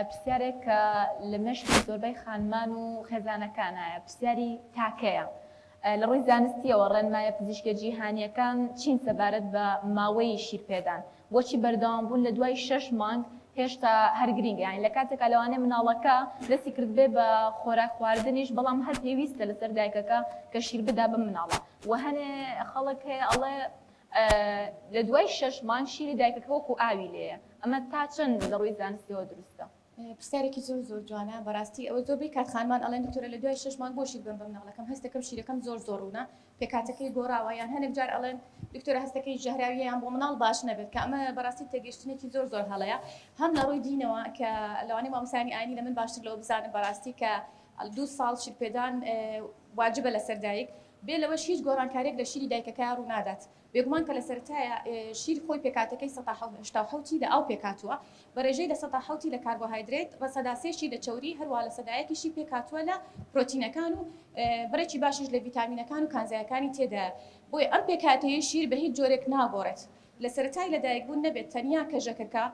پرسیارێک کە لە مێشکی زۆربەی خانمان و خێزانەکانایە، پرسیاری تاکەیە. لە ڕووی زانستییەوە ڕێنمایە پزیشکیە جیهانییەکان چین سەبارەت بە ماوەی شیرپێدان؟ بۆچی بەردەوامبوون لە دوای شەش مانگ هێشتا هەر گرینگە؟ یانی لە کاتێکا لەوانەیە مناڵەکە دەستی کردبێ بە خۆراک خواردنیش بەڵام هەر پێویستە لەسەر دایکەکە کە شیر بدا بەم مناڵە وە هەنێ خەڵک هەیە ئەڵێ لە دوای شەش مانگ شیری دایکەکە وەکو ئاوی لێیە ئەمە تا چەند لە ڕووی زانستیەوە دروستە؟ پرسیارێکی زۆر زۆر جوانە بەڕاستی ئەوە زۆربەی کات خانمان ئەڵێن دکتۆرە لە دوای شەش مانگ بۆ شیر بەم بە مناڵەکەم هەستەکەم شیرەکەم زۆر زۆر ڕوونە پێکهاتەکەی گۆڕاوە یان هەنێک جار ئەڵێن دکتۆرە هەستەکەی ژەهراویە یان بۆ مناڵ باش نەبێت کە ئەمە بەڕاستی تێگەیشتنێکی زۆر زۆر هەڵەیە هەم لە ڕووی دینەوە کە لەوانەیە مامۆستایانی ئاینی لە من باشتر لەوە بزانن بەڕاستی کە دوو ساڵ شیرپێدان واجبە لەسەر دایک بێ لەوەش هیچ گۆڕانکاریەک لە شیری دایکەکەیا ڕوونادات بێگومان کە لە سەرەتایە شیر خۆی پێکهاتەکەی سەتا 87 ی لە ئاو پێکهاتووە، بە رێژەی 7% ی لە کاربۆهایدرێت، ڕەسەدا سێشی لە چەوری، هەروەها لە یەکیشی پێکهاتووە لە پرۆتینەکان و بڕێکی باشیش لە ڤیتامینەکان و کانزایەکانی تێدایە. بۆیە ئەم پێکهاتەیەی شیر بە هیچ جۆرێک ناگۆڕێت لە سەرەتای لەدایکبوون نەبێت تەنیا کەژەکەکە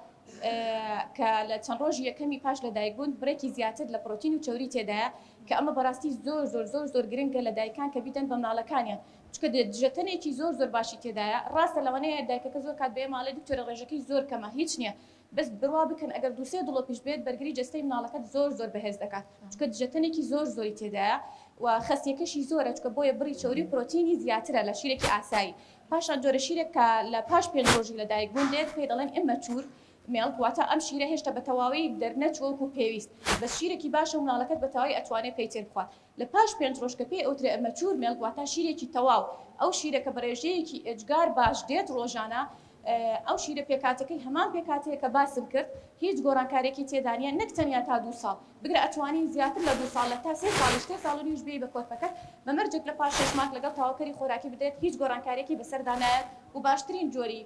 کە لە چەند ڕۆژی یەکەمی پاش لەدایکبوون بڕێکی زیاتر لە پرۆتین و چەوری تێدایە کە ئەمە بەڕاستی زۆر زۆر زۆر زۆر گرنگە لە دایکان کە بیدەن بە مناڵەکانیان چونکە دژەتەنێکی زۆر زۆر باشی تێدایە ڕاستە لەوانەیە دایکەکە زۆر کات بە ئێمە ئەڵێ دکتۆرە ڕێژەکەی زۆر کەمە هیچ نییە بەس بڕوا بکەن ئەگەر دوو سێ دڵۆپیش بێت بەرگری جەستەی مناڵەکەت زۆر زۆر بەهێز دەکات چونکە دژەتەنێکی زۆر زۆری تێدایە و خەستیەکەشی زۆرە چونکە بۆیە بڕی چەوری و پرۆتینی زیاترە لە شیرێکی ئاسایی پاشان جۆرە شیرێک کە لە پاش پێنج ڕۆژی لەدایک بوون دێت پێی دەڵێن immature milk واتە ئەم شیرە هێشتا بە تەواوی دەرنەچووە وەکو پێویست بەس شیرێکی باشە و مناڵەکەت بە تەواوی ئەتوانێت پێی تێر بخوات لە پاش پێنج ڕۆژ کە پێی ئەوترێ immature milk واتە شیرێکی تەواو، ئەو شیرە کە بە ڕێژەیەکی ئێجگار باش دێت ڕۆژانە، ئەو شیرە پێکهاتەکەی هەمان پێکهاتەیە کە باسم کرد، هیچ گۆڕانکاریەکی تێدا نیە، نەک تەنیا تا دوو ساڵ، بگرە ئەتوانی زیاتر لە دوو ساڵ لە تا سێ ساڵیش، سێ ساڵ و نیویش بێی بە کۆرپەکەت، بە مەرجێک لە پاش شەش مانگ لەگەڵ تەواوکەری خۆراکی بدرێت هیچ گۆڕانکاریەکی بەسەردا نایەت و باشترین جۆری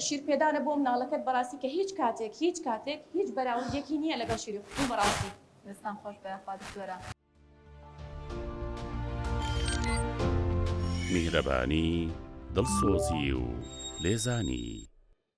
شیرپێدانە بۆ مناڵەکەت بەڕاستی کە هیچ کاتێک هیچ کاتێک هیچ بەراوردێکی نیە لەگەڵ شیری قوتوو بەڕاستی. دەستان خۆش بێ یاخوا دکتۆرە. میهرەبانی، دڵسۆزی و لێزانی.